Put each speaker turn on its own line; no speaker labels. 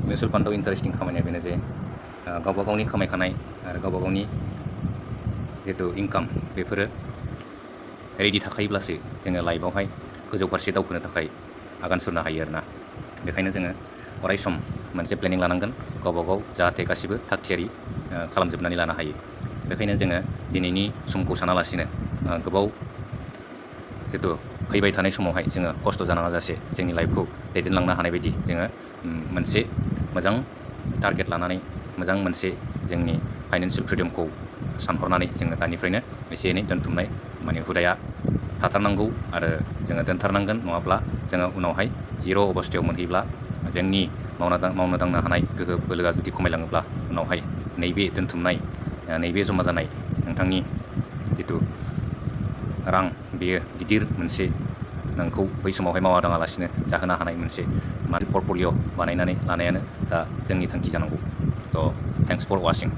Mutual फान्डआव interesting खामानिया बेनो जे गावबा गावनि खामायखानाय आरो गावबा गावनि जितु इनकाम बेफोरो रेडि थाखायोब्लासो जोङो लाइफआवहाय गोजौ फारसे दावखोनो थाखाय आगान सुरनो हायो आरोना। बेखायनो जोङो अराय सम मोनसे प्लेनिं लानांगोन गावबा गाव जाहाथे गासिबो थाग थियारि खालामजोबनानै लानो हायो। बेखायनो जोङो दिनैनि समखौ सानालासिनो गोबाव जितु फैबाय थानाय समावहाय जोङो खस्थ' जानाङा जासे जोंनि लाइफखौ दैदेनलांनो हानाय बायदि जोङो मोनसे मोजां टारगेट लानानै मोजां मोनसे जोंनि फाइनान्सियेल फ्रिडमखौ सानहरनानै जोङो दानिफ्रायनो एसे एनै दोनथुमनाय माने हुदाया थाथारनांगौ आरो जोङो दोनथारनांगोन। नङाब्ला जोङो उनावहाय जिर' अबस्थायाव मोनहैब्ला जोंनि मावनो दांनो हानाय गोहो बोलोआ जुदि खमायलाङोब्ला उनावहाय नैबे दोनथुमनाय नैबे जमा जानाय नोंथांनि जितु रां बेयो गिदिर मोनसे नोंखौ बै समावहाय मावा दाङालासिनो जाहोनो हानाय मोनसे पर्टफलिय' बानायनानै लानायानो दा जोंनि थांखि जानांगौ। थ' थेंक्स फर वाचिं।